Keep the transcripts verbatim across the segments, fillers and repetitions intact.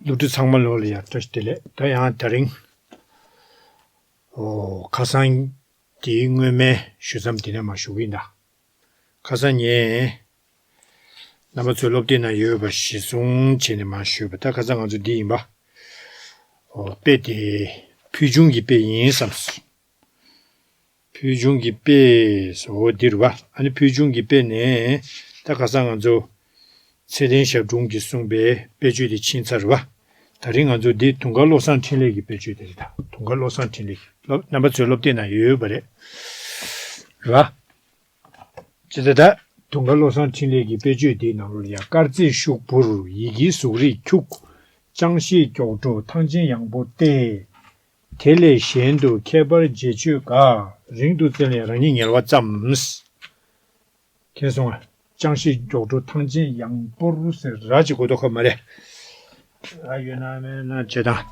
སློབ་ཕྲུག་ཚང་མ་ལོ་ལ་ཡང་བཀྲ་ཤིས་བདེ་ལེགས། ད་ཡང་དེ་རིང་ཨོ་ཁ་སང་དེའི་སྔོན་མའི་ཞུ་མཚམས་དེ་ནས་མར་ཞུ་གི་ཡིན་ད། ཁ་སང་ངས་རྣམ་པ་ཚོའི་སློབ་དེབ་ནང་ཡོད་པ་གཞིར་བཟུང་བྱས་ནས་མར་ཞུས་པ། ད་ཁ་སང་ང་ཚོ་འདི་ཡིན་པ། ཨོ་དཔེ་དེ་ཕུལ་བྱུང་གི་དཔེ་ཡིན་བསམས། ཕུལ་བྱུང་གི་དཔེ་ཟེར་བ་འདི་རེད་བ། ཨ་ནི་ཕུལ་བྱུང་གི་དཔེ་ནས་ད་ཁ་སང་ང་ཚོ་ཚེ་བརྟན་ཞབས་དྲུང་གིས་གསུངས་པའི་དཔེ་བརྗོད་དེ་ཕྱིན་ཚར་རེད་བ། ད་རིང་ང་ཚོ་འདི་དུང་དཀར་བློ་བཟང་འཕྲིན་ལས་ཀྱི་དཔེ་བརྗོད་དེ་རེད་ད། དུང་དཀར་བློ་བཟང་འཕྲིན་ལས་ཀྱི་སློབ་རྣམ་པ་ཚོའི་སློབ་དེབ་ནང་ཡོད་པ་རེད་བ། ཇི་ལྟར་ད་དུང་དཀར་བློ་བཟང་འཕྲིན་ལས་ཀྱི་དཔེ་བརྗོད་འདིའི་ནང་ལོགས་ལ་ཡང་དཀར་མཛེས་ཤོག་བུར་ཡི་གེའི་གཟུགས་རིས་འཁྱུག་ཅང་ཤེས་མགྱོགས་འགྲོ་ཐང་ཆེན་ཡངས་པོར་བལྟས། དེ་ལས་གཞན་དུ་ཁྱད་པར་འབྱེད་ཆོད་དཀའ། རིང་དུ་བཙལ་ཡང་རང་ཉིད་ངལ་བ་ཙམ། མཁྱེན་སོང་ང་། ཅང་ཤེས་མགྱོགས་འགྲོ་ཐང་ཆེན་ཡངས་པོར་ཟེར་ར་ཅིག་གོ་ཐོག་ཁ་མ་རེད། ར་ཡོད་ན་མེད་ན་བྱེད་དང་།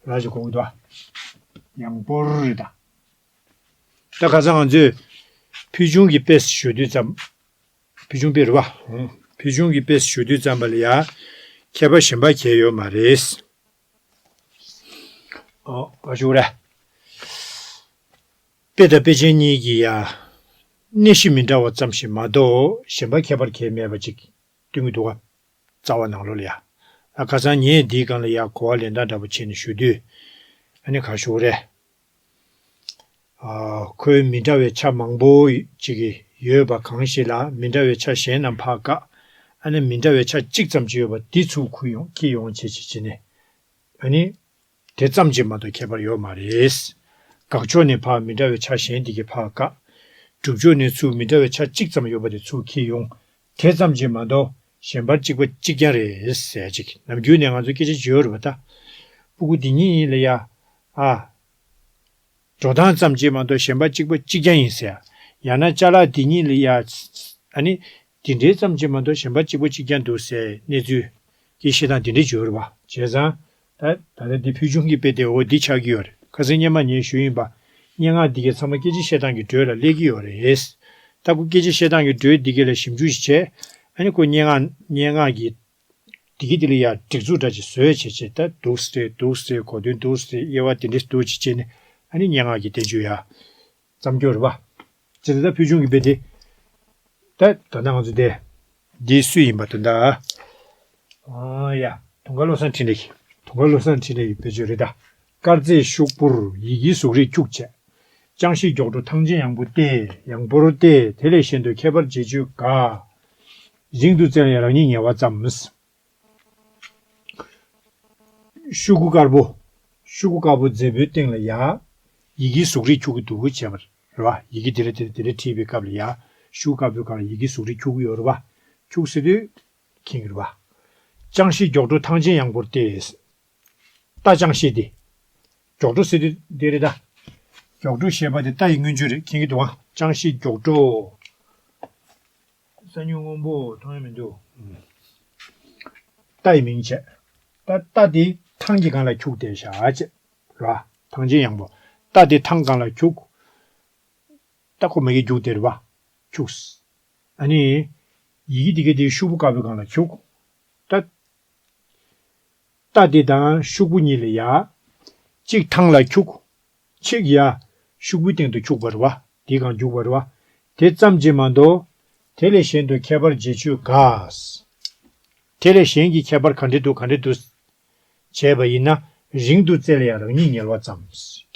ར་ཅིག་གོ་གི་འདུག་ཨ། ཡངས་པོར་རེད་ད། ད་ཁ་སང་ང་ཚོས་ཕུལ་བྱུང་གི་དཔེ་ཞུ་དུས་ཙམ། ཕུལ་བྱུང་དཔེ་རེད་བ། ཕུལ་བྱུང་གི་དཔེ་ཞུ་དུས་ཙམ་པ་ལ་ཡ། ཁྱད་པར་གཞན་པ་གང་ཡང་ཡོད་མ་རེད། ཨོ་བ་ཞུ་རེད། དཔེ་དང་དཔེ་ཅན་གཉིས་ཀྱི་ཡ། གནས་གཞི་མི་འདྲ་བ་ཙམ་ཞིག་མ་གཏོགས་གཞན་པ་ཁྱད་པར་གང་ཡང་མེད་པ་ཅིག་སྟོན་གྱི་འདུག་ག། རྩ་བ་ནང་ལོགས་ལ་ཡ། ཨ་ཁ་སང་ངས་འདིའི་སྒང་ལ་ཡ་གོ་བ་ལེན་སྟངས་འདྲ་པོ་བྱས་ནས་ཞུ་དུས། ཨ་ནི་ག་ཞུ་རེད། ཨ་ཁོའི་མི་འདྲ་བའི་ཆ་མང་པོ་ཅིག་ཡོད་པ་གང་ཞིག་ལ་མི་འདྲ་བའི་ཆ་གཞན་རྣམས་ཕར་བཀག། ཨ་ནི་མི་འདྲ་བའི་ཆ་གཅིག་ཙམ་ཅིག་ཡོད་པ་འདི་ཚུར་འཁྱེར་ཡོང་འཁྱེར་ཡོང་བྱས་བྱས་བྱས་ནས། ཨ་ནི། དེ་ཙམ་གྱིས་མ་གཏོགས་ཁྱད་པར་ཡོད་མ་རེད། དགག་ཕྱོགས་ནས་ཕར་མི་འདྲ་བའི་ཆ་གཞན་དེ་གའི་ཕར་བཀག། སྒྲུབ་ཕྱོགས་ནས་ཚུར་མི་འདྲ་བའི་ཆ་གཅིག་ཙམ་ཡོད་པ་དེ་ཚུར་འཁྱེར་ཡོང་། དེ་ཙམ་གྱིས་མ་གཏོགས་གཞན་པར་གཅིག་པ་གཅིག་རྐྱང་རེད་ཟེར་ཅིག་ནམ་རྒྱུན་ནས་ང་ཚོ་སྐད་ཆ་བརྗོད་རེད་པ་ད། སྤུ་གུ་འདི་གཉིས་ཡིན་ལ་ཡ། ཨ། འགྲོ་སྟངས་ཙམ་གྱིས་མ་གཏོགས་གཞན་པ་གཅིག་པ་གཅིག་རྐྱང་ཡིན་ཟེར། ཡང་ན་ཅ་ལག་འདི་གཉིས་ལ་ཡ། ཨ་ནི། འདི་འདྲའི་ཙམ་གྱིས་མ་གཏོགས་གཞན་པ་གཅིག་པ་གཅིག་རྐྱང་འདུག་ཟེར་གནས་ཚུལ་གྱི་བཤད་སྟངས་འདི་འདྲའི་བརྗོད་རེད་པ། བྱས་ཙང་། ད་ད་ལྟ་འདི་ཕུལ་བྱུང་གི་དཔེ་དེ་འོ་འདི་ཆགས་ཀྱི་ཡོད་རེད། ཁ་སང་སྔོན་མ་ངས་ཞུས་ཡིན་པ། སྙན་ངག་འདི་གའི་ཚང་མ་སྐད་ཆ་བཤད་སྟངས་ཀྱི་འགྲོས་ལ་སླེབས་ཀྱི་ཡོད་རེད། ད་ཁོ་སྐད་ཆ་བཤད་སྟངས་ཀྱི་འགྲོས་འདི་གའི་ལ་ཞིབ་འཇུག་ཞིག་བྱས། ཨ་ནི་ཁོ་སྙན་ངག་སྙན་ངག་གི་འདི་གའི་འདི་ལ་ཡ་སྒྲིག་འཛུགས་འདྲ་ཅིག་བཟོས་བྱས་བྱས་ད་འདུག་སེ་རེད་འདུག་སེ་རེད་གོ་དོན་འདུག་སེ་རེད་དབྱེ་བ་འདི་འདྲས་འདུག་ཅིག་བྱས་ནས་ཨ་ནི་སྙན་ངག་གི་བསྟན་བཅོས་ཡ། བརྩམས་རྒྱུ་རེད་པ། ཇི་ལྟར་ད་ཕུལ་བྱུང་གི་དཔེ་དེ། ད་ད་ལྟ་ང་ཚོ་དེ། འདི་སུ་ཡིན་པ་དོན་དག་ཨ་ཡ། དུང་དཀར་བློ་བཟང་འཕྲིན་ལས་ཀྱི། དུང་དཀར་བློ་བཟང་འཕྲིན་ལས་ཀྱི་དཔེ་བརྗོད་རེད་ད། དཀར་མཛེས་ཤོག་བུར་ཡི་གེའི་གཟུགས་རིས་འཁྱུག་བྱས། ཅང་ཤེས་མགྱོགས་འགྲོ་ཐང་ཆེན་ཡངས་པོ་སྟེ་ཡངས་པོར་སྟེ་དེ་ལས་གཞན་དུ་ཁྱད་པར་འབྱེད་ཆོད་དཀའ། རིང་དུ་བཙལ་ཡང་རང་ཉིད་ངལ་བ་ཙམ། ཤོག་གུ་དཀར་པོ། ཤོག་གུ་དཀར་པོ་མཛེས་པོའི་སྟེང་ལ་ཡ། ཡི་གེའི་གཟུགས་རིས་འཁྱུག་གི་འདུག་བྱས་པ་རེད་བ། ཡི་གེ་དེ་རེ་དེ་རེ་དེ་རེ་བྲིས་པའི་སྐབས་ལ་ཡ། ཤོག་གུ་དཀར་པོའི་སྒང་ལ་ཡི་གེའི་གཟུགས་རིས་འཁྱུག་གི་ཡོད་རེད་བ། འཁྱུག་ཟེར་དུས། མཁྱེན་གྱི་རེད་བ། ཅང་ཤེས་མགྱོགས་འགྲོ་ཐང་ཆེན་ཡངས་པོར་སྟེ། ད་ཅང་ཤེས་དེ། མགྱོགས་འགྲོ་ཟེར་དུས་དེ་རེད་ད། མགྱོགས་འགྲོ་ཞེས་པ་དེ་ད་ཡི་སྔོན་འཇུག་རེད་མཁྱེན་གྱི་འདུག་ཨ། ཅང་ཤེས་མགྱོགས་འགྲོ། ས་མྱུག་སྔོན་པོ་མཐོང་ཡ་མི་འདུག་ད་ཡི་མིང་བྱས། ད་ད་དེ་ཐང་གི་སྒང་ལ་འཁྱུག་བསྡད་བཞག་ཅེས། ར། ཐང་ཆེན་ཡངས་པོ། ད་དེ་ཐང་སྒང་ལ་འཁྱུག་ད་ཁོ་མ་གི་རྒྱུག་བསྡད་རེད་བ། འཁྱུགས། ཨ་ནི། ཡི་གེ་དེ་ག་དེ་ཤོག་བུ་དཀར་པོའི་སྒང་ལ་འཁྱུག་ད། ད་དེ་དང་ཤོག་བུ་གཉིས་ལ་ཡ། གཅིག་ཐང་ལ་འཁྱུག་གཅིག་ཡ། ཤོག་བུའི་སྟེང་དུ་འཁྱུག་པ་རེད་བ། དེའི་སྒང་འཁྱུག་པ་རེད་བ། དེ་ཙམ་གྱིས་མ་གཏོགས། དེ་ལས་གཞན་དུ་ཁྱད་པར་འབྱེད་ཆོད་དཀའ། དེ་ལས་གཞན་གྱི་ཁྱད་པར་ག་འདྲ་འདུག་ག་འདྲ་འདུག་བྱས་པ་ཡིན་ན། རིང་དུ་བཙལ་ཡང་རང་ཉིད་ངལ་བ་ཙམ།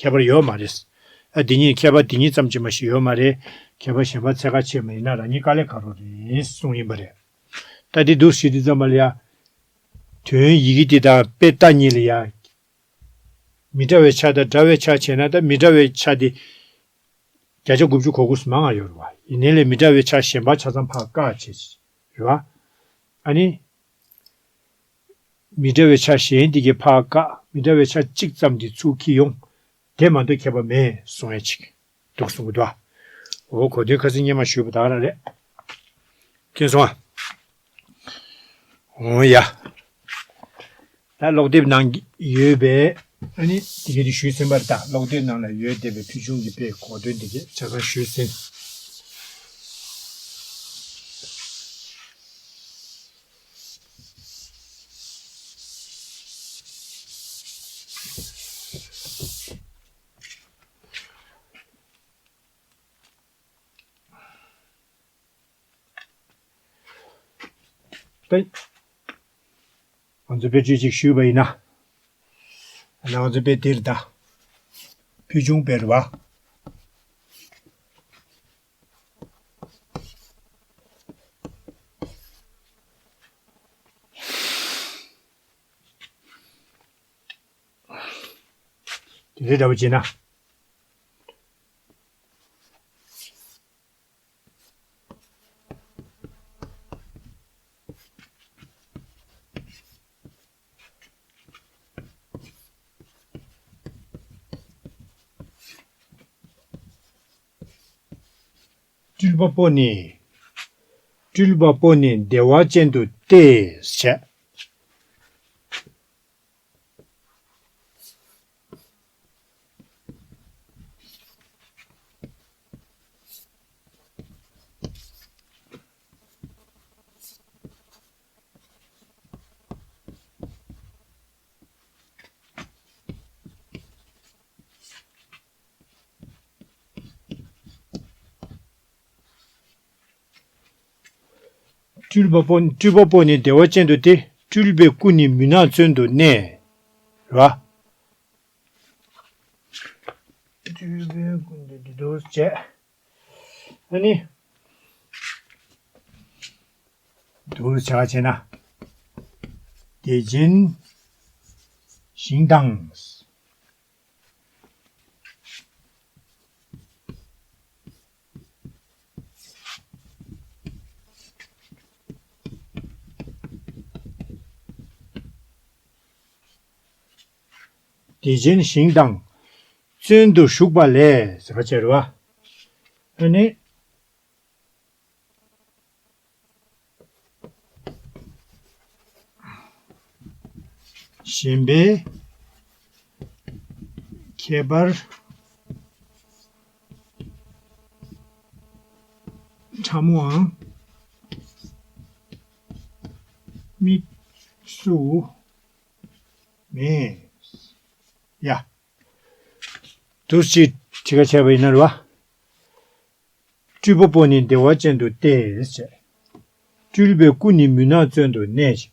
ཁྱད་པར་ཡོད་མ་རེད། ཨ་འདི་གཉིས་ཁྱད་པར་འདི་གཉིས་ཙམ་གྱིས་མ་ཞིག་ཡོད་མ་རེད། ཁྱད་པར་གཞན་པ་འཚོལ་ག་བྱས་པ་ཡིན་ན་རང་ཉིད་དཀའ་ལས་ཁག་པོ་རེད་གསུངས་ཡིན་པ་རེད། ད་འདི་འདུག་ཞེས་དུས་ཙམ་པ་ལ་ཡ། དོན་ཡི་གེ་འདི་དང་དཔེ་ལྟ་གཉིས་ལ་ཡ། མི་འདྲ་བའི་ཆ་དང་འདྲ་བའི་ཆ་བྱས་ན་ད་མི་འདྲ་བའི་ཆ་དེ། བརྒྱ་ཆ་དགུ་བཅུ་གོ་དགུ་མང་ང་ཡོད་རེད་བ། ཡིན་ནའི་ལས་མི་འདྲ་བའི་ཆ་གཞན་པ་ཆ་ཚང་ཕར་བཀག་བྱས་རེད་བ། ཨ་ནི། མི་འདྲ་བའི་ཆ་གཞན་དེ་གའི་ཕར་བཀག་མི་འདྲ་བའི་ཆ་གཅིག་ཙམ་དེ་ཚུར་འཁྱེར་ཡོང་། དེ་མ་གཏོགས་ཁྱད་པར་མེད་གསུང་ཡ་ཅིག་འདུག་གསུང་གི་འདུག་ཨ། འོ་གོ་དོན་ཁ་སང་སྔོན་མ་ཞུས་པ་དག་རང་རེད། མཁྱེན་སོང་ཨ། འོ་ཡ། ད་ཀློག་དེབ་ནང་ཡོད་པའི་ཨ་ནི་དེ་ག་དེ་ཞུས་ཟིན་པ་རེད་ད། ཀློག་དེབ་ནང་ལ་ཡོད་བསྡད་པའི་ཕུལ་བྱུང་གི་དཔེ་གོ་དོན་དེ་ག་ཆ་ཚང་ཞུས་ཟིན། ད། ང་ཚོ་དཔེ་བརྗོད་ཅིག་ཞུས་པ་ཡིན་ན། ང་ཚོ་དཔེ་འདིར་ད། ཕུལ་བྱུང་དཔེ་རེད་བ། དེ་འདྲའི་འདྲ་པོ་བྱས་ན། སྤྲུལ་པ་པོ་ནི། སྤྲུལ་པ་པོ་ནི་བདེ་བ་ཅན་དུ་སྟེ་ཞེས། སྤྲུལ་པ་པོ་སྤྲུལ་པ་པོ་ནི་བདེ་བ་ཅན་དུ་སྟེ། སྤྲུལ་པའི་སྐུ་ནི་མུན་ནག་བཙོན་དུ་གནས། རེད་བ། སྤྲུལ་པའི་སྐུ་འདི་འདི་འདུག་བྱས། ཨ་ནི། འདུག་བྱས་པ་བྱས་ན། བདེ་ཆེན་ཞིང་དང་། བདེ་ཆེན་ཞིང་དང་བཙོན་དུ་ཞུགས་པ་ལས་ཟེར་བ་བྱས་རེད་བ། ཨ་ནི། གཞན་པའི་ཁྱད་པར་ཕྲ་མོའང་དམིགས་སུ་མེད། ཡ། དུ་ཅི་ཁྲི་ཁ་བྱས་པ་ཡིན་ན་རེད་བ། སྤྲུལ་པ་པོ་ནི་བདེ་བ་ཅན་དུ་སྟེ་ཞེས། སྤྲུལ་པའི་སྐུ་ནི་མུན་ནག་བཙོན་དུ་གནས་ཤིང་།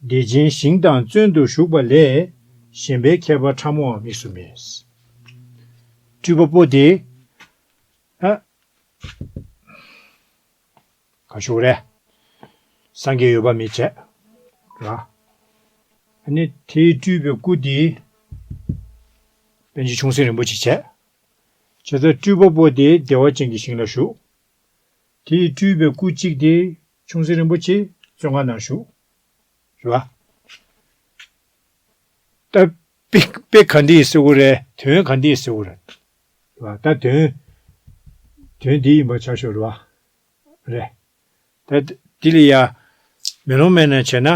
བདེ་ཆེན་ཞིང་དང་བཙོན་དུ་ཞུགས་པ་ལས་གཞན་པའི་ཁྱད་པར་ཕྲ་མོའང་དམིགས་སུ་མེད། སྤྲུལ་པ་པོ་དེ། ཨ། ག་ཞུ་རེད། སངས་རྒྱས་འོད་དཔག་མེད་བྱས། ར། ཨ་ནི་དེའི་སྤྲུལ་པའི་སྐུ་དེ། པཎ་ཆེན་ཆུང་སྲིད་རིན་པོ་ཆེ་བྱས། བྱས་ཙང་སྤྲུལ་པ་པོ་དེ་བདེ་བ་ཅན་གྱི་ཞིང་ལ་བཞུགས། དེའི་སྤྲུལ་པའི་སྐུ་གཅིག་དེ་ཆུང་སྲིད་རིན་པོ་ཆེ་བཙོན་ཁང་ནང་བཞུགས། རེད་བ། ད་དཔེ་དཔེ་ག་འདི་ཡིས་གསལ་པོ་རེད། དོན་ག་འདི་ཡིས་གསལ་པོ་རེད། རེད་བ། ད་དོན་དོན་འདི་ཡིན་པ་ཆ་ཤོར་བ་རེད། ད་འདི་ལ་ཡ་མེ་ལོང་མེད་ན་བྱས་ན།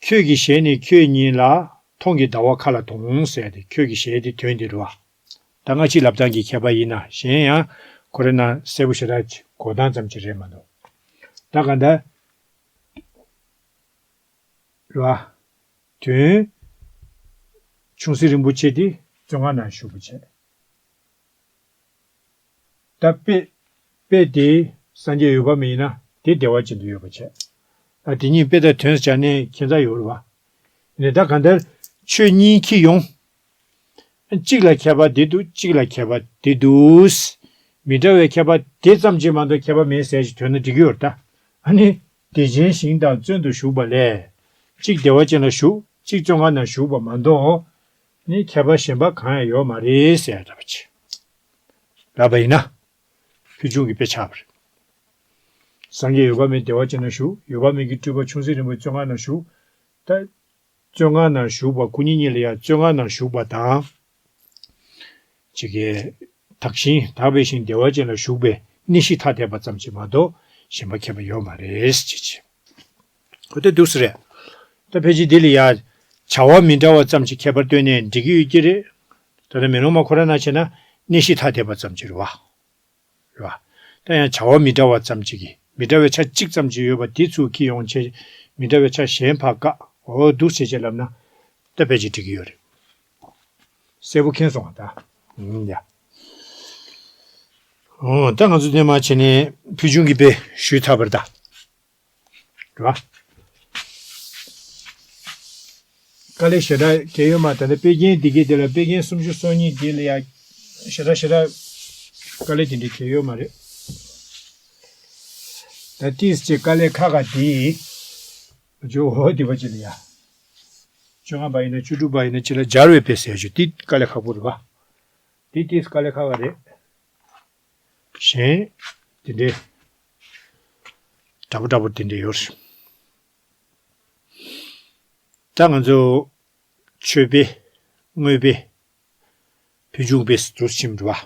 ཁྱོད་ཀྱི་ཞལ་ནི་ཁྱོད་ཉིད་ལ། མཐོང་གི་ཟླ་བ་མཁའ་ལ་གཏོང་ཟེར་ཏེ། ཁྱོད་ཀྱི་ཞལ་དེ་དོན་འདི་རེད་བ། ད་སྔ་ཕྱི་ལབ་སྟངས་ཀྱི་ཁྱད་པར་ཡིན་ན། གཞན་ཡང་ཁོ་རེ་ན་གསལ་པོ་ཞེ་དྲག་གོ་སྟངས་ཙམ་ཅིག་རེད་མ་གཏོགས། ད་ག་འདྲ་རེད་བ། དོན། ཆུང་སྲིད་རིན་པོ་ཆེ་དེ་བཙོན་ཁང་ནང་བཞུགས་པ་བྱས། ད་དཔེ། དཔེ་དེ་སངས་རྒྱས་འོད་དཔག་མེད་ཡིན་ན་དེ་བདེ་བ་ཅན་དུ་ཡོད་པ་བྱས། ད་དེ་གཉིས་དཔེ་དང་དོན་སྦྱར་ནས་ཁྱད་མཚར་ཡོད་རེད་བ། ནས་ད་གང་ལྟར་ཆོས་གཉིས་ཁྱེར་ཡོང་། གཅིག་ལ་ཁྱད་པར་འདི་འདུག་གཅིག་ལ་ཁྱད་པར་འདི་འདུག་མི་འདྲ་བའི་ཁྱད་པར་དེ་ཙམ་གྱིས་མ་གཏོགས་ཁྱད་པར་མེད་ཟེར་ཞིག་དོན་ན་འགྲིག་གི་ཡོད་རེད་ད། ཨ་ནི། བདེ་ཆེན་ཞིང་དང་བཙོན་དུ་ཞུགས་པ་ལས། གཅིག་བདེ་བ་ཅན་ལ་ཞུགས། གཅིག་བཙོན་ཁང་ནང་ཞུགས་པ་མ་གཏོགས། ནི་ཁྱད་པར་གཞན་པ་གང་ཡང་ཡོད་མ་རེད་ཟེར་ཡ་འདྲ་པོ་ཅིག་ལབ་པ་ཡིན་ན། ཕུལ་བྱུང་གི་དཔེ་ཆགས་པ་རེད། སངས་རྒྱས་འོད་དཔག་མེད་བདེ་བ་ཅན་ན་བཞུགས། འོད་དཔག་མེད་ཀྱི་སྤྲུལ་པ་ཆུང་སྲིད་རིན་པོ་ཆེ་བཙོན་ཁང་ནང་བཞུགས། ད། བཙོན་ཁང་ནང་བཞུགས་པ་སྐུ་ཉིད་གཉིས་ལ་ཡང་བཙོན་ཁང་ནང་བཞུགས་པ་དང་། ཅིག་གིས། དག་ཞིང་དག་པའི་ཞིང་བདེ་བ་ཅན་ལ་བཞུགས་པའི་གནས་གཞི་ཐ་དད་པ་ཙམ་ཅིག་མ་གཏོགས་གཞན་པ་ཁྱད་པར་ཡོད་མ་རེད་ཅེས་བྱས། ཁོ་ད་འདུག་སེ་རེད། ད་ཕལ་ཆེར་འདི་ལ་ཡ། བྱ་བ་མི་འདྲ་བ་ཙམ་ཅིག་ཁྱད་པར་སྟོན་ནས་འགྲིག་གི་ཡོད་ཀྱི་རེད། ད་ལྟ་མེ་ལོང་མ་ཁོ་ར་ན་བྱས་ན་གནས་གཞི་ཐ་དད་པ་ཙམ་ཅིག་རེད་བ། རེད་བ། ད་ཡང་བྱ་བ་མི་འདྲ་བ་ཙམ་ཅིག་གིས་མི་འདྲ་བའི་ཆ་གཅིག་ཙམ་ཅིག་ཡོད་པ་དེ་ཚུར་འཁྱེར་ཡོང་བྱས། མི་འདྲ་བའི་ཆ་གཞན་ཕར་བཀག་འོ་འདུག་སེ་བྱས་ལབ་ན། ད་ཕལ་ཆེར་འགྲིག་གི་ཡོད་རེད། གསལ་པོ་མཁྱེན་སོང་བ་ད། ཨུམ་ཡ། འོ་ད་ང་ཚོ་དེ་མ་བྱས་ནས་ཕུལ་བྱུང་གི་དཔེ་ཞུས་ཚར་བ་རེད་ད། རེད་བ། དཀའ་ལས་ཞེ་དྲག་གལ་ཡོད་མ་རེད། ད་ལྟ་དཔེ་རྒྱན་འདི་གའི་དེ་ལ་དཔེ་རྒྱན་སུམ་ཅུ་སོ་གཉིས་འདི་ལ་ཡ་ཞེ་དྲག་ཞེ་དྲག་དཀའ་ལས་དེ་འདྲ་གལ་ཡོད་མ་རེད། ད་ཏིས་ཅེ་དཀའ་ལས་ཁག་ཁག་དེ་ཇོ་ཧོ་དེ་བ་ཅི་ལ་ཡ། བཅོ་ལྔ་པ་ཡིན་ན་བཅུ་དྲུག་པ་ཡིན་ན་ཅི་ལ་སྦྱར་བའི་དཔེ་ཟེར་ཞུ་དེ་དཀའ་ལས་ཁག་པོ་རེད་བ། དེ་ཏིས་དཀའ་ལས་ཁག་ཁག་རེད། གཞན་དེ་འདྲའི་འདྲ་པོ་འདྲ་པོ་དེ་འདྲའི་ཡོད་རེད། ད་ང་ཚོ་མཆོད་དཔེ། དངོས་དཔེ། ཕུལ་བྱུང་དཔེ་སུ་ཕྱིན་འགྲོ་བ།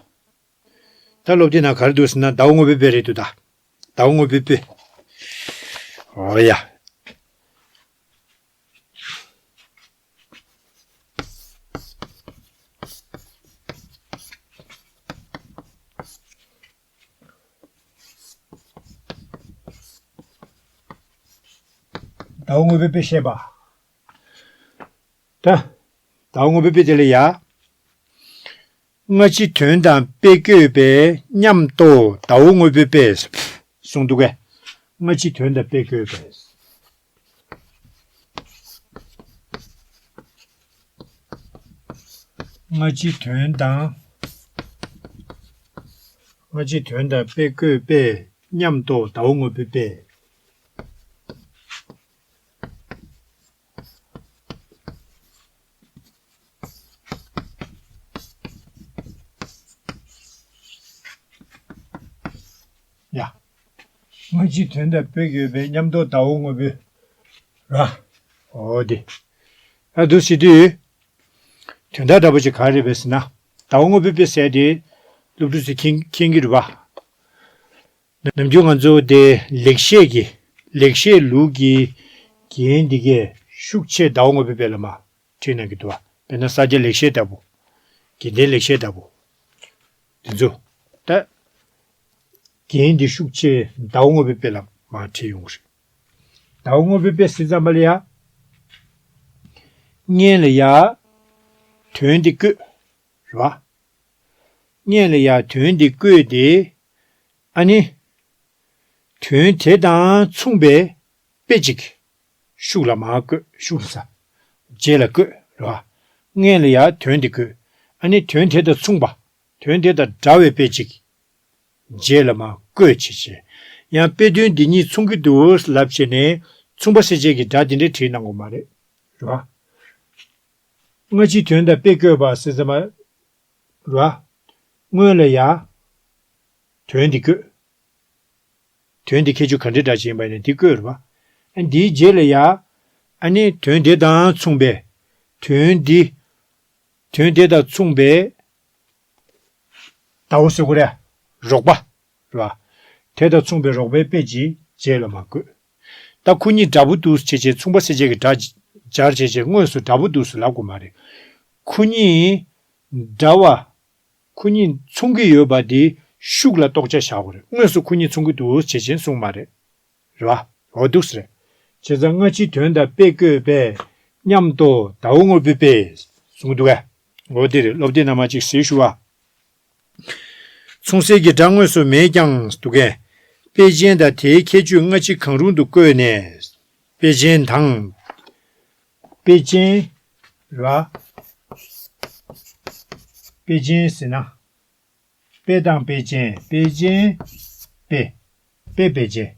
ད་སློབ་དེབ་ནང་ག་རེ་འདུག་ཟེར་ན་ཟླ་བ་དངོས་པོའི་དཔེ་རེད་འདུག་ད་ཟླ་བ་དངོས་པོའི་དཔེ། འོ་ཡ། ཟླ་བ་དངོས་པོའི་དཔེ་བཤད་པ། ད། ཟླ་བ་དངོས་པོའི་དཔེ་དེ་ལ་ཡ། སྔ་ཕྱི་དོན་དང་དཔེ་བཀོད་པས་མཉམ་དུ་ཟླ་བ་དངོས་པོའི་དཔེ། གསུངས་འདུག་གས། སྔ་ཕྱི་དོན་དང་དཔེ་བཀོད་པས། སྔ་ཕྱི་དོན་དང་། སྔ་ཕྱི་དོན་དང་དཔེ་བཀོད་པས་མཉམ་དུ་ཟླ་བ་དངོས་པོའི་དཔེ། ཡ། སྔ་ཕྱི་དོན་དང་དཔེ་བཀོད་པས་མཉམ་དུ་ཟླ་བ་དངོས་པོའི། ར། འོ་དེ། ཨ་འདུག་སེ་དུས། དོན་དག་འདྲ་པོ་ཅིག་ག་རེ་རེད་པས་ཟེར་ན། ཟླ་བ་དངོས་པོའི་དཔེ་ཟེར་དེ། སློབ་ཕྲུག་ཚོས་མཁྱེན་མཁྱེན་གྱི་རེད་པ། ནམ་རྒྱུན་ང་ཚོ་དེ་ལེགས་བཤད་ཀྱི། ལེགས་བཤད་ལུགས་ཀྱི་རྒྱན་འདི་གས་ཤུགས་ཆེ་ཟླ་བ་དངོས་པོའི་དཔེ་ལ་མ་བྲིས་གནང་གི་འདུག་བ། དཔེར་ན་ས་སྐྱ་ལེགས་བཤད་ལྟ་བུ། དགེ་ལྡན་ལེགས་བཤད་ལྟ་བུ། འདི་ཚོ། ད། རྒྱན་འདི་ཤུགས་ཆེ་ཟླ་བ་དངོས་པོའི་དཔེ་ལ་མ་བྲིས་ཡོང་གི་རེད། ཟླ་བ་དངོས་པོའི་དཔེ་ཟེར་ཙམ་པ་ལ་ཡ། སྔོན་ལ་ཡ། དོན་འདི་བཀོད། རེད་བ། སྔོན་ལ་ཡ་དོན་འདི་བཀོད་དེ། ཨ་ནི། དོན་དེ་དང་མཚུངས་པའི་དཔེ་གཅིག་ཤུགས་ལ་མར་བཀོད། ཤུགས་ལ་ས། རྗེས་ལ་བཀོད། རེད་བ། སྔོན་ལ་ཡ་དོན་འདི་བཀོད། ཨ་ནི་དོན་དེ་དང་མཚུངས་པ། དོན་དེ་དང་འདྲ་བའི་དཔེ་གཅིག་རྗེས་ལ་མར་བཀོད་བྱས་བྱས། ཡང་དཔེ་དོན་འདི་གཉིས་མཚུངས་ཀྱི་འདུག་ལབ་བྱས་ནས་མཚུངས་པ་གསལ་བྱེད་ཀྱི་སྒྲ་འདི་འདྲ་བྲིས་གནང་དགོས་མ་རེད། རེད་བ། སྔ་ཕྱི་དོན་དང་དཔེ་བཀོད་པ་ཟེར་ཙམ་པ། རེད་བ། སྔོན་ལ་ཡ། དོན་འདི་བཀོད། དོན་འདི་ཁྱད་ཆོས་ག་འདྲའི་སྒྲ་ཅིག་ཡིན་པ་ཡིན་ན་འདི་བཀོད་རེད་བ། ཨ་འདིའི་རྗེས་ལ་ཡ། ཨ་ནི་དོན་དེ་དང་མཚུངས་པའི། དོན་འདི། དོན་དེ་དང་མཚུངས་པའི། ཟླ་བ་ཟེར་དགོས་རེད། རོགས་པ། རེད་བ། དེ་དང་མཚུངས་པའི་རོགས་པའི་དཔེ་ཅིག་རྗེས་ལ་མར་བཀོད། ད་ཁོ་གཉིས་འདྲ་པོ་འདུག་བྱས་བྱས་མཚུངས་པ་གསལ་བྱེད་ཀྱི་སྒྲ་སྦྱར་བྱས་བྱས་དངོས་སུ་འདྲ་པོ་འདུག་ལབ་དགོས་མ་རེད། ཁོ་གཉིས་འདྲ་བ། ཁོ་གཉིས་མཚུངས་ཀྱི་ཡོད་པ་དེ་ཤུགས་ལ་རྟོགས་ཆ་བཞག་དགོས་རེད། དངོས་སུ་ཁོ་གཉིས་མཚུངས་ཀྱི་འདུག་བྱས་བྱས་གསུངས་མ་རེད། རེད་བ། འོ་འདུག་སེ་རེད། བྱས་ཙང་སྔ་ཕྱི་དོན་དང་དཔེ་བཀོད་པས་མཉམ་དུ་ཟླ་བ་དངོས་པོའི་དཔེ། གསུངས་འདུག་གས། འོ་དེ་རེད། སློབ་དེབ་ནང་མར་ཅིག་གཟིགས་ཞུ་བ། མཚུངས་གསལ་གྱི་སྒྲ་དངོས་སུ་མེད་ཀྱང་འདུག་གས། དཔེ་ཅན་དང་དེའི་ཁྱད་ཆོས་སྔ་ཕྱི་གང་རུང་དུ་བཀོད་ནས། དཔེ་ཅན་དང་། དཔེ་ཅན། ར། དཔེ་ཅན་ཟེར་ན། དཔེ་དང་དཔེ་ཅན། དཔེ་ཅན། དཔེ། དཔེ་དཔེ་ཅན།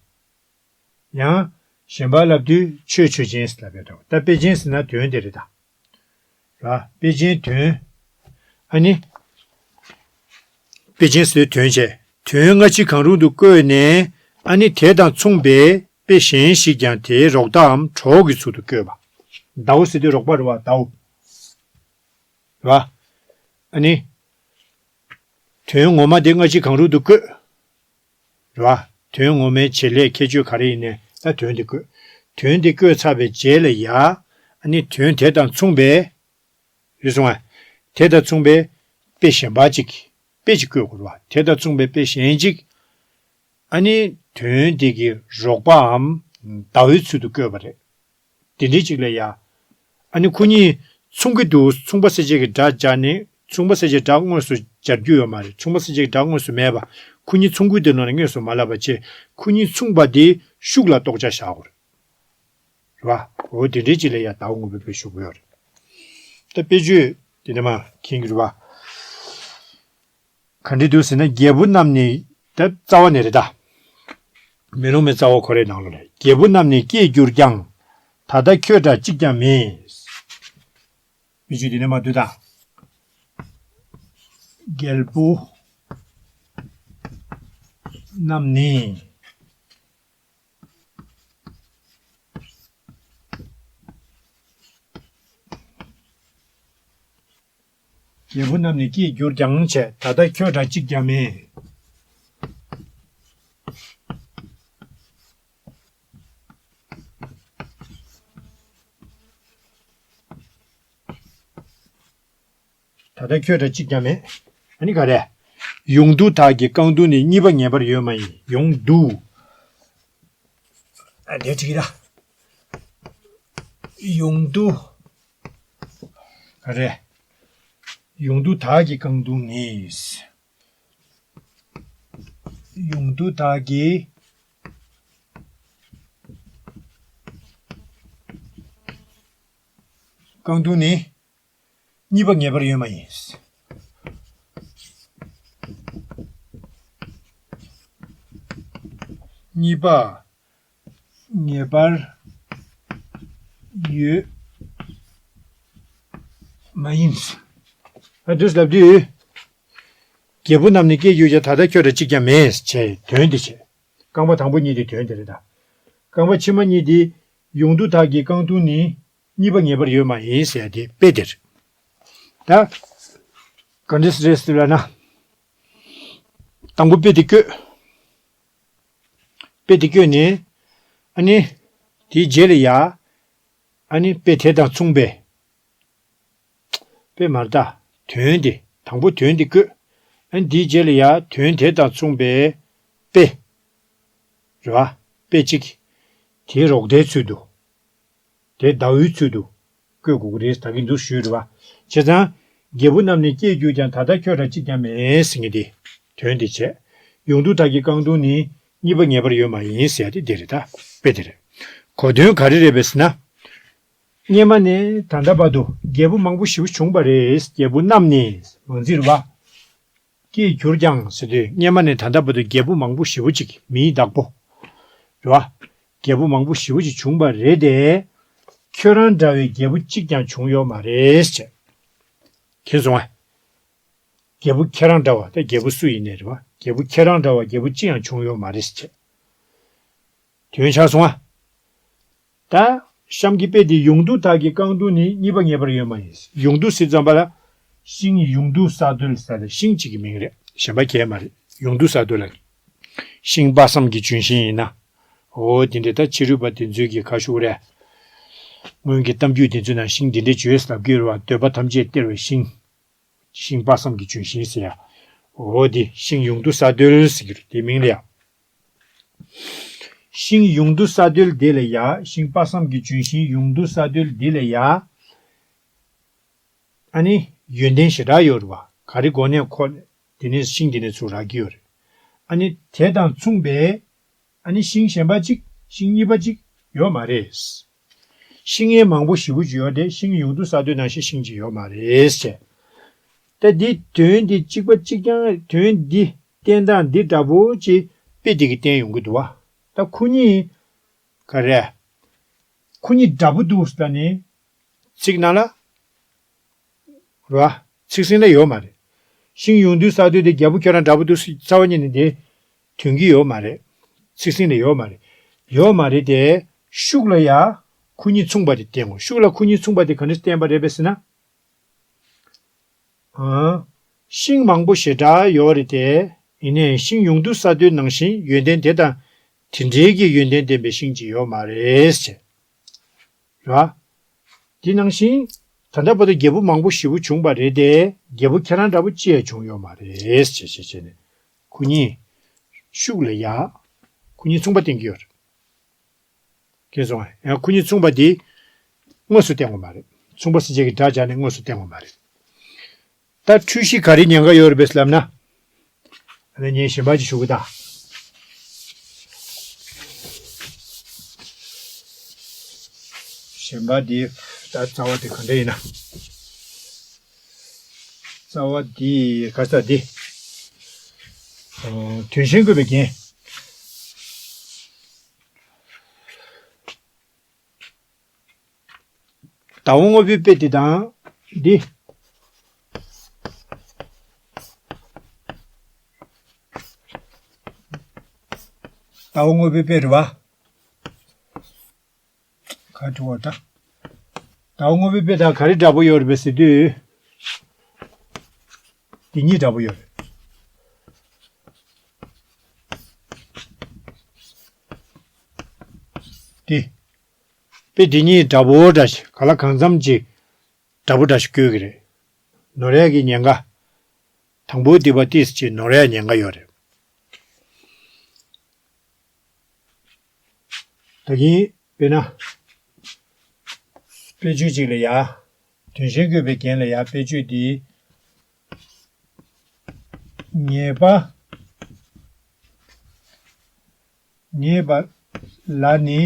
ཡང་། གཞན་པ་ལབ་དུས་ཆོས་ཆོས་ཅན་ཟེར་ལབ་ཡོད་དོ། ད་དཔེ་ཅན་ཟེར་ན་དོན་དེ་རེད་ད། ར། དཔེ་ཅན་དོན། ཨ་ནི། དཔེ་ཅན་ཟེར་དོན་བྱས། དོན་སྔ་ཕྱི་གང་རུང་དུ་བཀོད་ནས། ཨ་ནི་དེ་དང་མཚུངས་པའི་དཔེ་གཞན་ཞིག་ཀྱང་དེའི་རོགས་ཟླའམ་གྲོགས་ཀྱི་ཚུལ་དུ་བཀོད་པ། ཟླ་བ་ཟེར་དུས་རོགས་པ་རེད་བ། ཟླ་བ། རེད་བ། ཨ་ནི། དོན་ངོ་མ་དེ་སྔ་ཕྱི་གང་རུང་དུ་བཀོད། རེད་བ། དོན་ངོ་མའི་བྱེད་ལས་ཁྱད་ཆོས་ག་རེ་ཡིན་ནའི་ད་དོན་དེ་བཀོད། དོན་དེ་བཀོད་ཚར་བའི་རྗེས་ལ་ཡ། ཨ་ནི་དོན་དེ་དང་མཚུངས་པའི། རེད་སོང་ང་། དེ་དང་མཚུངས་པའི་དཔེ་གཞན་པ་ཅིག་དཔེ་ཅིག་བཀོད་དགོས་རེད་བ། དེ་དང་མཚུངས་པའི་དཔེ་གཞན་ཅིག་ཨ་ནི་དོན་དེ་གི་རོགས་པའམ་ཟླ་བའི་ཚུལ་དུ་བཀོད་པ་རེད། དེ་འདྲའི་ཅིག་ལ་ཡ། ཨ་ནི་ཁོ་གཉིས་མཚུངས་ཀྱི་འདུག་མཚུངས་པ་གསལ་བྱེད་ཀྱི་སྒྲ་སྦྱར་ནས་མཚུངས་པ་གསལ་བྱེད་སྒྲ་དངོས་སུ་སྦྱར་རྒྱུ་ཡོད་མ་རེད། མཚུངས་པ་གསལ་བྱེད་ཀྱི་སྒྲ་དངོས་སུ་མེད་པ། ཁོ་གཉིས་མཚུངས་ཀྱི་འདུག་ལབ་ནས་དངོས་སུ་མ་ལབ་པ་བྱས། ཁོ་གཉིས་མཚུངས་པ་དེ་ཤུགས་ལ་རྟོགས་ཆ་བཞག་དགོས་རེད། རེད་བ། འོ་དེ་འདྲའི་ཅིག་ལ་ཡ་ཟླ་བ་དངོས་པོའི་དཔེ་ཞུ་གི་ཡོད་རེད། ད་དཔེ་བརྗོད་དེ་འདྲ་མ་མཁྱེན་གྱི་རེད་བ། ག་འདྲ་འདུག་ཟེར་ན། རྒྱལ་པོ་རྣམས་ནི། ད་རྩ་བ་ནས་རེད་ད། མེ་ལོང་མའི་རྩ་བ་ཁོ་རའི་ནང་ལོགས་ལ། རྒྱལ་པོ་རྣམས་ནི་སྐྱེས་གྱུར་ཀྱང་། ད་ལྟ་ཁྱོད་འདྲ་གཅིག་ཀྱང་མེད། མི་ཆོས་དེ་ནས་མ་འདུག་ད། རྒྱལ་པོ་རྣམས་ནི། རྒྱལ་པོ་རྣམས་ནི་སྐྱེས་གྱུར་ཀྱང་བྱས། ད་ལྟ་ཁྱོད་འདྲ་གཅིག་ཀྱང་མེད། ད་ལྟ་ཁྱོད་འདྲ་གཅིག་ཀྱང་མེད། ཨ་ནི་ག་རེ། ཡོངས་འདུ་དག་གི་རྐང་དུང་ནི། གཉིས་པ་ངེས་པར་ཡོད་མ་ཡིན། ཡོངས་འདུ། ཨ་དེ་གཅིག་ར། ཡོངས་འདུ། ག་རེ། ཡོངས་འདུ་དག་གི་རྐང་དུང་ནི། ཡོངས་འདུ་དག་གི་རྐང་དུང་ནི། གཉིས་པ་ངེས་པར་ཡོད་མ་ཡིན། གཉིས་པ་ངེས་པར་ཡོད་མ་ཡིན། ཨ་འདུག་ལབ་དུས། རྒྱལ་པོ་རྣམས་ནི་སྐྱེས་གྱུར་ཀྱང་། ད་ལྟ་ཁྱོད་འདྲ་གཅིག་ཀྱང་མེད་ཅེས་དོན་འདི་བྱས། རྐང་པ་དང་པོ་གཉིས་དེ་དོན་དེ་རེད་ད། རྐང་པ་ཕྱི་མ་གཉིས་དེ། ཡོངས་འདུ་དག་གི་རྐང་དུང་ནི། གཉིས་པ་ངེས་པར་ཡོད་མ་ཡིན་ཟེར་ཡ་དེ་དཔེ་དེ་རེད། ད་ག་འདྲས་རེད་ཟེར་ལབ་ན། དང་པོ་དཔེ་དེ་བཀོད། དཔེ་དེ་བཀོད་ནས། ཨ་ནི། དེའི་རྗེས་ལ་ཡ། ཨ་ནི་དཔེ་དེ་དང་མཚུངས་པའི། དཔེ་མ་རེད་ད། དོན་དེ། དང་པོ་དོན་དེ་བཀོད། ཨ་ནི་དེའི་རྗེས་ལ་ཡ་དོན་དེ་དང་མཚུངས་པའི་དཔེ། རེད་བ། དཔེ་གཅིག་དེའི་རོགས་ཟླའི་ཚུལ་དུ། དེ་ཟླ་བོའི་ཚུལ་དུ་བཀོད་དགོས་ཀྱི་རེད། ད་གིན་འདུག་ཞུས་རེད་བ། བྱས་ཙང་། རྒྱལ་པོ་རྣམས་ནི་སྐྱེས་གྱུར་ཀྱང་། ད་ལྟ་ཁྱོད་འདྲ་གཅིག་ཀྱང་མེད་ཟེར་མཁན་དེ། དོན་དེ་བྱས། ཡོངས་འདུ་དག་གི་རྐང་དུང་ནི། གཉིས་པ་ངེས་པར་ཡོད་མ་ཡིན་ཟེར་ཡ་དེ་འདི་རེད་ད། དཔེ་དེ་རེད། གོ་དོན་ག་རེ་རེད་པས་ཟེར་ན། སྔས་མ་ནས་ད་ལྟ་བར་དུ་རྒྱལ་པོ་མང་པོ་ཞེ་པོ་བྱུང་བ་རེད། རྒྱལ་པོ་རྣམས་ནི་མང་ཚིག་རེད་བ། སྐྱེས་གྱུར་ཀྱང་ཟེར་དུས། སྔས་མ་ནས་ད་ལྟ་བར་དུ་རྒྱལ་པོ་མང་པོ་ཞེ་པོ་ཅིག་མིའི་བདག་པོ། རེད་བ། རྒྱལ་པོ་མང་པོ་ཞེ་པོ་ཅིག་བྱུང་བ་རེད་དེ། ཁྱོད་རང་འདྲ་བའི་རྒྱལ་པོ་གཅིག་ཀྱང་བྱུང་ཡོད་མ་རེད་ཅེས། མཁྱེན་སོང་ང་། རྒྱལ་པོ་ཁྱེད་རང་འདྲ་བ། ད་རྒྱལ་པོ་སུ་ཡིན་ནའི་རེད་བ། རྒྱལ་པོ་ཁྱེད་རང་འདྲ་བ་རྒྱལ་པོ་གཅིག་ཡང་བྱུང་ཡོད་མ་རེད་ཅེས། དོན་ཆགས་སོང་ང་། ད་གཤམ་གྱི་དཔེ་དེ། ཡོངས་འདུ་དག་གི་རྐང་དུང་ནི། གཉིས་པ་ངེས་པར་ཡོད་མ་ཡིན། ཡོངས་འདུ་ཟེར་ཙམ་པ་ལ། ཤིང་ཡོངས་འདུ་ས་རྡོལ་ཟེར་ཏེ་ཤིང་གཅིག་གི་མིང་རེད། གཞན་པ་གང་ཡང་མ་རེད། ཡོངས་འདུ་ས་རྡོལ་ལ། ཤིང་དཔག་བསམ་གྱི་ལྗོན་ཤིང་ཡིན་ན། འོ་དེ་འདྲ། ད་ཕྱི་རོལ་པ་དེ་ཚོའི་གི་ཁ་ཤུགས་རེད། སྔོན་གྱི་གཏམ་རྒྱུད་དེ་ཚོའི་ནང་ཤིང་དེ་འདྲ་བརྗོད་ལབ་ཀྱི་ཡོད་རེད་བ། འདོད་པ་ཐམས་ཅད་སྟེར་བའི་ཤིང་། ཤིང་དཔག་བསམ་གྱི་ལྗོན་ཤིང་ཟེར་ཡ། འོ་དེ་ཤིང་ཡོངས་འདུ་ས་རྡོལ་ཟེར་གྱི་རེད། དེ་མིང་ལ་ཡ། ཤིང་ཡོངས་འདུ་ས་རྡོལ་དེ་ལ་ཡ། ཤིང་དཔག་བསམ་གྱི་ལྗོན་ཤིང་ཡོངས་འདུ་ས་རྡོལ་དེ་ལ་ཡ། ཨ་ནི་ཡོན་ཏན་ཞེ་དྲག་ཡོད་རེད་བ། ག་རེ་མགོ་ནས་ཁོ། དེ་ནས་ཤིང་དེ་ནས་ཚུར་རག་གི་ཡོད་རེད། ཨ་ནི་དེ་དང་མཚུངས་པའི། ཨ་ནི་ཤིང་གཞན་པ་གཅིག་ཤིང་གཉིས་པ་གཅིག་ཡོད་མ་རེད། ཤིང་ཡང་མང་པོ་ཞེ་པོ་ཅིག་ཡོད་དེ། ཤིང་ཡོངས་འདུ་ས་རྡོལ་ནང་བཞིན་ཤིང་གཅིག་ཡོད་མ་རེད་ཅེས། ད་འདི་དོན་འདི་གཅིག་པ་གཅིག་རྐྱང་། དོན་འདི་བསྟན་སྟངས་འདི་འདྲ་པོ་ཅིག་དཔེ་འདི་གིས་བསྟན་ཡོང་གི་འདུག་བ། ད་ཁོ་གཉིས། ག་རེ། ཁོ་གཉིས་འདྲ་པོ་འདུག་ཟེར་ནས་ཚིག་ནང་ལ། རེད་བ། ཚིག་ཟིན་ལ་ཡོད་མ་རེད། ཤིང་ཡོངས་འདུ་ས་རྡོལ་དེ་རྒྱལ་པོ་ཁྱོད་རང་འདྲ་པོ་འདུག་ཟེར་རྩ་བ་ཉིད་ནས་དེ་དོན་གྱི་ཡོད་མ་རེད། ཚིག་ཟིན་ལ་ཡོད་མ་རེད། ཡོད་མ་རེད་དེ། ཤུགས་ལ་ཡ་ཁོ་གཉིས་མཚུངས་པ་དེ་བསྟན་དགོས། ཤུགས་ལ་ཁོ་གཉིས་མཚུངས་པ་དེ་ག་འདྲས་བསྟན་པ་རེད་པས་ཟེར་ན། ཨང་། ཤིང་མང་པོ་ཞེ་དྲག་ཡོད་རེད་དེ། ཡིན་ནའི་ཤིང་ཡོངས་འདུ་ས་རྡོལ་ནང་བཞིན་ཡོན་ཏན་དེ་དང་དེ་འདྲའི་གི་ཡོན་ཏན་ལྡན་པའི་ཤིང་གཅིག་ཡོད་མ་རེད་ཅེས། རེད་བ། དེ་ནང་བཞིན་ད་ལྟ་བར་དུ་རྒྱལ་པོ་མང་པོ་ཞེ་པོ་བྱུང་བ་རེད་དེ། རྒྱལ་པོ་ཁྱེད་རང་འདྲ་པོ་གཅིག་ཡང་བྱུང་ཡོད་མ་རེད་ཅེས་བྱས་བྱས་བྱས་ནས། ཁོ་གཉིས་ཤུགས་ལ་ཡ། ཁོ་གཉིས་མཚུངས་པ་བསྟན་གྱི་ཡོད་རེད། མཁྱེན་སོང་ང་། ཡང་ཁོ་གཉིས་མཚུངས་པ་དེ་དངོས་སུ་བསྟན་དགོས་མ་རེད། མཚུངས་པ་ཟེར་བྱས་ཀྱི་སྒྲ་སྦྱར་ནས་དངོས་སུ་བསྟན་དགོས་མ་རེད། ད་འཁྲུལ་གཞི་ག་རེ་ཉེན་ཁ་ཡོད་རེད་པས་ལབ་ན། ཨ་ནི་ངས་གཞན་པ་ཅིག་ཞུ་གི་ད། གཞན་པ་འདི་ད་རྩ་བ་དེ་ག་འདྲ་ཡིན་ན། རྩ་བ་འདི་ག་ས་འདི། ཨོ། དོན་གཞན་བཀོད་པའི་རྒྱན། ཟླ་བ་དངོས་པོའི་དཔེ་དེ་དང་འདི། ཟླ་བ་དངོས་པོའི་དཔེ་རེད་བ། ག་དྲི་བ་ད། ཟླ་བ་དངོས་པོའི་དཔེ་དང་ག་རེ་འདྲ་པོ་ཡོད་རེད་པས་ཟེར་དུས། འདི་གཉིས་འདྲ་པོ་ཡོད་རེད། འདི། དཔེ་འདི་གཉིས་འདྲ་པོ་འདྲ་ཞིག་ག་ལ་གང་འཚམ་ཅིག་འདྲ་པོ་འདྲ་ཞིག་བཀོད་ཀྱི་རེད། ནོར་ཡ་གི་ཉེན་ཁ། དང་པོ་འདི་པ་ཏིས་ཅིག་ནོར་ཡ་ཉེན་ཁ་ཡོད་རེད། ད་གིན་དཔེར་ན། དཔེ་བརྗོད་ཅིག་ལ་ཡ། དོན་གཞན་བཀོད་པའི་རྒྱན་ལ་ཡ་དཔེ་བརྗོད་འདི། ཉེས་པ། ཉེས་པ་ལ་ནི་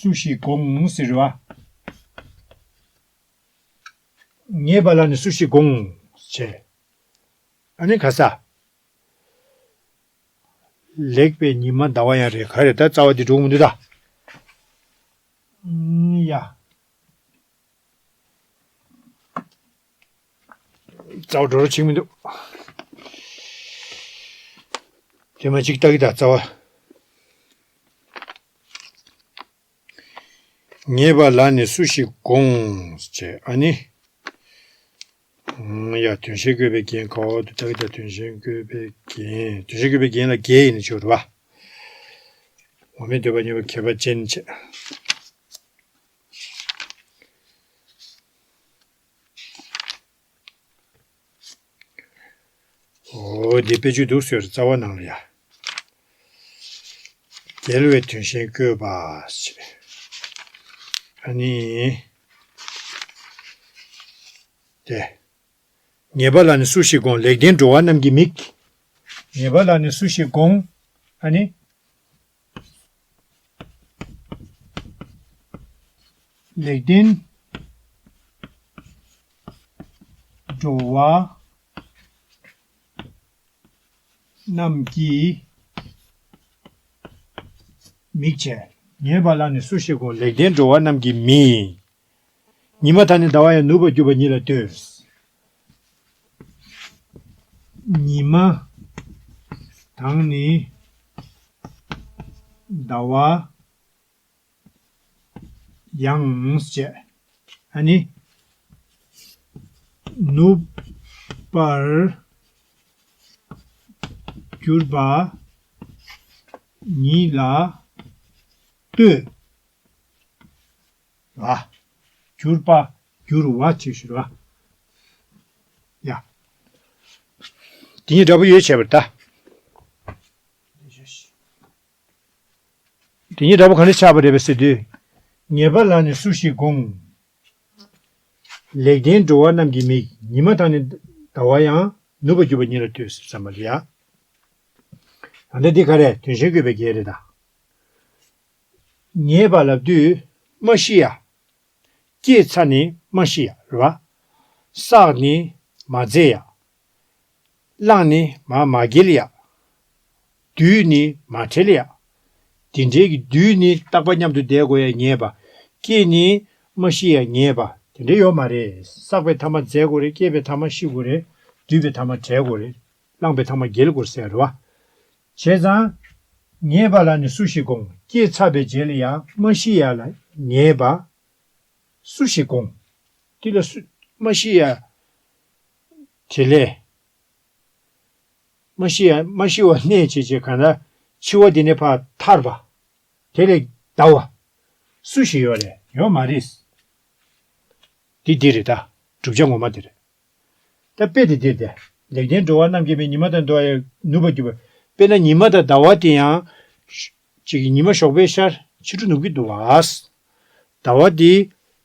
སུ་ཞིག་དགོངས་ཟེར་བ། ཉེས་པ་ལ་ནི་སུ་ཞིག་དགོངས་བྱས། ཨ་ནི་ག་ས། ལེགས་པའི་ཉི་མ་ཟླ་བ་ཡང་རེད། ག་རེ་ད་རྩ་བ་འདི་འགྲོ་གི་མི་འདུག་ད། ཨུམ། ཡ། རྩ་བ་འགྲོ་རོགས་བྱེད་ཀྱི་མི་འདུག། དེ་མ་གཅིག་ལྟ་གི་ད་རྩ་བ། ཉེས་པ་ལ་ནི་སུ་ཞིག་དགོངས་བྱས། ཨ་ནི། ཨུམ། ཡ། དོན་གཞན་བཀོད་པའི་རྒྱན་ག་བ་དུ་ལྟ་གི་ད། དོན་གཞན་བཀོད་པའི་རྒྱན། དོན་གཞན་བཀོད་པའི་རྒྱན་ལ་བརྒྱད་ཡིན་ན་ཆོག་རེད་བ། འོ་མའི་འདོད་པ་ཉེས་པ་ཁྱད་པར་ཅན་བྱས། འོ། འདི་དཔེ་བརྗོད་འདུག་ཟེར་རྩ་བ་ནང་ལ་ཡ། རྒྱལ་བའི་དོན་གཞན་བཀོད་པ་ཞེས། ཨ་ནི། དེ། ཉེས་པ་ལ་ནི་སུ་ཞིག་དགོངས། ལེགས་ལྡན་འགྲོ་བ་རྣམས་ཀྱི་མིག། ཉེས་པ་ལ་ནི་སུ་ཞིག་དགོངས། ཨ་ནི། ལེགས་ལྡན་འགྲོ་བ་རྣམས་ཀྱི་མིག་བྱས། ཉེས་པ་ལ་ནི་སུ་ཞིག་དགོངས། ལེགས་ལྡན་འགྲོ་བ་རྣམས་ཀྱི་མིག། ཉི་མ་དང་ནི་ཟླ་བ་ཡང་། ནུབ་པར་གྱུར་པ་ཉིད་ལ་ལྟོས། ཉི་མ་དང་ནི་ཟླ་བ་ཡང་བྱས། ཨ་ནི། ནུབ་པར་གྱུར་པ་ཉིད་ལ་ལྟོས། བ། གྱུར་པ། གྱུར་བ་བྱས་ཞུ་ར། ཡ། དེ་གཉིས་འདྲ་པོ་ཡོད་བྱས་པར་ལྟ། དེ་གཉིས་འདྲ་པོ་ག་འདྲ་ཆགས་པ་རེད་པས་ཟེར་དུས། ཉེས་པ་ལ་ནི་སུ་ཞིག་དགོངས། ལེགས་ལྡན་འགྲོ་བ་རྣམས་ཀྱི་མིག། ཉི་མ་དང་ནི་ཟླ་བ་ཡང་། ནུབ་པར་གྱུར་པ་ཉིད་ལ་ལྟོས་ཟེར་བསམ་པ་རེད་ཡ། ད་ལྟ་འདི་ག་རེ་དོན་གཞན་བཀོད་པའི་རྒྱན་རེད་ད། ཉེས་པ་ལབ་དུས་མ་ཤི་ཡ། སྐྱེས་ཚར་ནི་མ་ཤི་ཡ་རེད་བ། བསགས་ནི་མ་རྫས་ཡ། བླངས་ནི་མ་མ་འགེལ་ཡ། བསྡུས་ནི་མ་བྲལ་ཡ། དེ་འདྲའི་གི་བསྡུས་ནི་རྟག་པ་མཉམ་དུ་བསྡད་དགོས་ཡ་ཉེས་པ། སྐྱེས་ནི་མ་ཤི་ཡ་ཉེས་པ་དེ་འདྲ་ཡོད་མ་རེད། བསགས་པའི་ཐ་མ་རྫས་དགོས་རེད། སྐྱེས་པའི་ཐ་མ་ཤི་དགོས་རེད། བསྡུས་པའི་ཐ་མ་བྲལ་དགོས་རེད། བླངས་པའི་ཐ་མ་འགེལ་དགོས་ཟེར་རེད་བ། བྱས་ཙང་། ཉེས་པ་ལ་ནི་སུ་ཞིག་དགོངས། སྐྱེས་ཚར་བའི་རྗེས་ལ་ཡང་མ་ཤི་ཡ་ལ་ཉེས་པ། སུ་ཞིག་དགོངས། དེ་ལ་སུ། མ་ཤི་ཡ། དེ་ལས། མ་ཤི་ཡ། མ་ཤི་བ་གནས་བྱེད་ཅེས་གང་ལྟར་འཆི་བ་འདི་ནས་ཕར་ཐར་པ། དེ་ལས་འདའ་བ། སུ་ཞིག་ཡོད་རེད། ཡོད་མ་རེད། འདི་འདི་རེད་ད། བསྒྲུབ་བྱ་ངོ་མ་འདི་རེད། ད་དཔེ་དེ་འདིར་ཏེ། ལེགས་ལྡན་འགྲོ་བ་རྣམས་ཀྱི་མིག། ཉི་མ་དང་ཟླ་བ་ཡང་། ནུབ་པར་གྱུར་པ། དཔེར་ན་ཉི་མ་དང་ཟླ་བ་དེ་ཡང་། ཅིག་གིས་ཉི་མ་ཞོགས་པའི་ཤར་ཕྱི་དྲོ་ནུབ་ཀྱི་འདུག་བ། ཟླ་བ་དེ་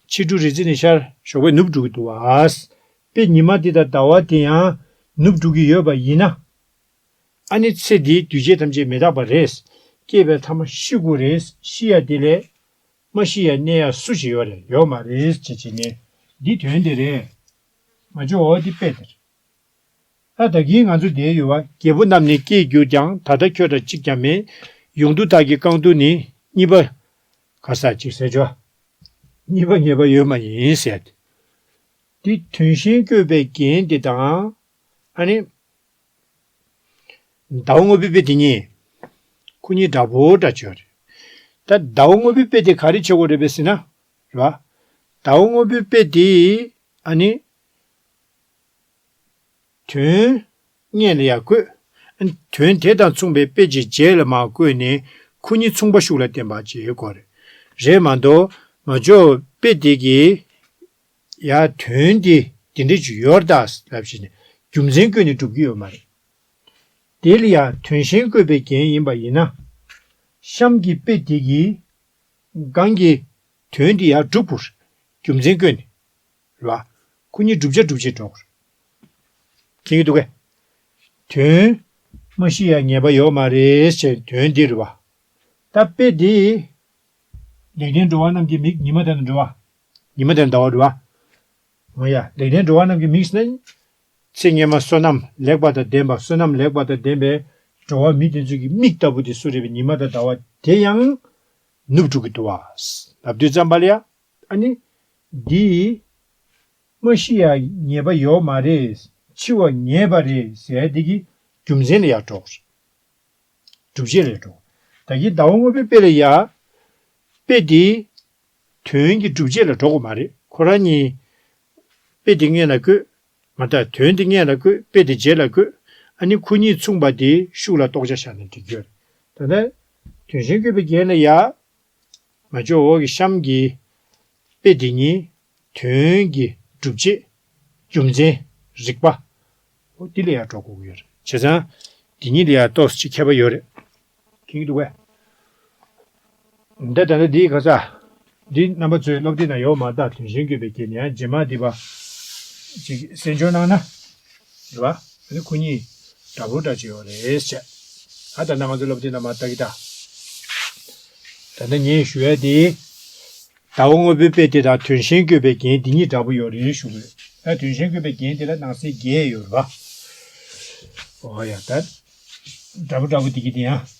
ཕྱི་དྲོ་རི་རྩེ་ནས་ཤར་ཞོགས་པའི་ནུབ་འགྲོ་གི་འདུག་བ། དཔེ་ཉི་མ་དེ་དང་ཟླ་བ་དེ་ཡང་ནུབ་འགྲོ་གི་ཡོད་པ་ཡིན་ན། ཨ་ནི་ཚེ་འདིའི་འདུས་བྱས་ཐམས་ཅད་མི་རྟག་པ་རེད། སྐྱེས་པའི་ཐ་མ་ཤི་དགོས་རེད། ཤི་ཡ་དེ་ལས། མ་ཤི་ཡ་གནས་ཡ་སུ་ཞིག་ཡོད་རེད། ཡོད་མ་རེད་ཅེས་བྱས་ནས་འདི་དོན་དེ་རེད། མ་འཇོག་འོ་འདི་དཔེ་དེ་རེད། ད་ད་གིན་ང་ཚོ་དེ་ཡོད་པ། རྒྱལ་པོ་རྣམས་ནི་སྐྱེས་གྱུར་ཀྱང་། ད་ལྟ་ཁྱོད་རང་གཅིག་ཀྱང་མེད། ཡོངས་འདུ་དག་གི་རྐང་དུ་ནི། གཉིས་པ་ག་ས་ཅིག་ཟེར་ཆོག་གཉིས་པ་ངེས་པ་ཡོད་མ་ཡིན་ཟེར། དེ་དོན་གཞན་བཀོད་པའི་རྒྱན་དེ་དང་། ཨ་ནི། ཟླ་བ་དངོས་པོའི་དཔེ་དེ་གཉིས། ཁོ་གཉིས་འདྲ་པོ་འདྲ་ཅིག་ཡོད་རེད། ད་ཟླ་བ་དངོས་པོའི་དཔེ་དེ་ག་རེ་བྱེད་དགོས་རེད་པས་ཟེར་ན། རེད་བ། ཟླ་བ་དངོས་པོའི་དཔེ་དེ། ཨ་ནི། དོན་སྔོན་ལ་ཡང་བཀོད། ཨ་ནི་དོན་དེ་དང་མཚུངས་པའི་དཔེ་ཅིག་རྗེས་ལ་མར་བཀོད་ནས་ཁོ་གཉིས་མཚུངས་པ་ཤུགས་ལ་བསྟན་པ་ཅིག་དགོས་རེད། རེད་མ་གཏོགས་མ་འཇོག་དཔེ་དེ་གི་ཡ་དོན་དེ་དེ་འདྲ་ཅིག་ཡོད་ད་ལབ་བྱས་ནས་རྒྱུ་མཚན་བཀོད་ནས་སྒྲུབ་ཀྱི་ཡོད་མ་རེད། དེ་ལ་ཡང་དོན་གཞན་བཀོད་པའི་རྒྱན་ཡིན་པ་ཡིན་ན། གཤམ་གྱི་དཔེ་དེ་གི་སྒང་གི་དོན་དེ་ཡང་སྒྲུབ་དགོས། རྒྱུ་མཚན་བཀོད་ནས། རེད་བ། ཁོ་གཉིས་བསྒྲུབ་བྱ་སྒྲུབ་བྱེད་འགྲོ་དགོས། མཁྱེན་གྱི་འདུག་གས། དོན། མ་ཤི་ཡ་ངེས་པ་ཡོད་མ་རེད་ཅེས་དོན་འདི་རེད་བ། ད་དཔེ་འདི། ལེགས་ལྡན་འགྲོ་བ་རྣམས་ཀྱི་མིག་ཉི་མ་དང་འགྲོ་བ། ཉི་མ་དང་ཟླ་བ་རེད་བ། འོ་ཡ། ལེགས་ལྡན་འགྲོ་བ་རྣམས་ཀྱི་མིག་ཟེར་ན། ཚེ་སྔོན་མ་བསོད་ནམས་ལེགས་པ་དང་ལྡན་པ། བསོད་ནམས་ལེགས་པ་དང་ལྡན་པའི་འགྲོ་བ་མི་དེ་ཚོ་གི་མིག་ལྟ་བུ་དེ་སུ་རེད་པས། ཉི་མ་དང་ཟླ་བ་དེ་ཡང་ནུབ་འགྲོ་གི་འདུག་བ། ལབ་དུས་ཙམ་པ་ལ་ཡ། ཨ་ནི། འདི། མ་ཤི་ཡ་ངེས་པ་ཡོད་མ་རེད། འཆི་བ་ངེས་པ་རེད་ཟེར་འདི་གི་རྒྱུ་མཚན་ལ་ཡ་འགྲོ་དགོས། སྒྲུབ་བྱེད་ལ་འགྲོ། ད་གིན་ཟླ་བ་དངོས་པོའི་དཔེ་ལ་ཡ། དཔེ་འདི། དོན་གྱི་སྒྲུབ་བྱེད་ལ་འགྲོ་དགོས་མ་རེད། ཁོ་རང་གཉིས། དཔེ་འདི་སྔོན་ལ་བཀོད། མ་ད་དོན་འདི་སྔོན་ལ་བཀོད། དཔེ་འདི་རྗེས་ལ་བཀོད། ཨ་ནི་ཁོ་གཉིས་མཚུངས་པ་འདི་ཤུགས་ལ་རྟོགས་བྱ་བཞག་ནས་འགྲིག་གི་ཡོད་རེད། ད་ལྟ། དོན་གཞན་བཀོད་པའི་རྒྱན་ལ་ཡ། མ་འཇོག་འོག་གི་གཤམ་གྱི་དཔེ་དེ་གཉིས་དོན་གྱི་སྒྲུབ་བྱེད། རྒྱུ་མཚན། རིགས་པ། འོ་འདི་ལ་ཡང་འགྲོ་དགོས་ཀྱི་ཡོད་རེད། བྱས་ཙང་། འདི་གཉིས་ལ་ཡང་ཏོག་ཙམ་ཅིག་ཁྱད་པར་ཡོད་རེད། མཁྱེན་གྱི་འདུག་གས། འདི་ད་ལྟ་འདིའི་ག་ས། འདི་རྣམ་པ་ཚོའི་སློབ་དེབ་ནང་ཡོད་མ་རེད། དོན་གཞན་བཀོད་པའི་རྒྱན་ཡང་རྗེས་མ་འདི་པ། ཅིག་གསན་སྦྱོར་གནང་ན། རེད་བ། ཨ་ནི་ཁོ་གཉིས་འདྲ་པོ་འདྲ་ཅིག་ཡོད་རེད་ཟེར། ཨ་ད་ནང་ང་ཚོ་སློབ་དེབ་ནང་མར་ལྟ་གི་ད། ད་ནི་ངས་ཞུ་ཡ་དེ། ཟླ་བ་དངོས་པོའི་དཔེ་དེ་དང་དོན་གཞན་བཀོད་པའི་རྒྱན་དེ་གཉིས་འདྲ་པོ་ཡོད་རེད་ཞུ་གི་རེད། ད་དོན་གཞན་བཀོད་པའི་རྒྱན་དེ་ལ་ནང་གསེས་བརྒྱད་ཡོད་རེད་བ། འོ་ཡ་ད། འདྲ་པོ་འདྲ་པོ་དེ་གི་དེ་ཡང་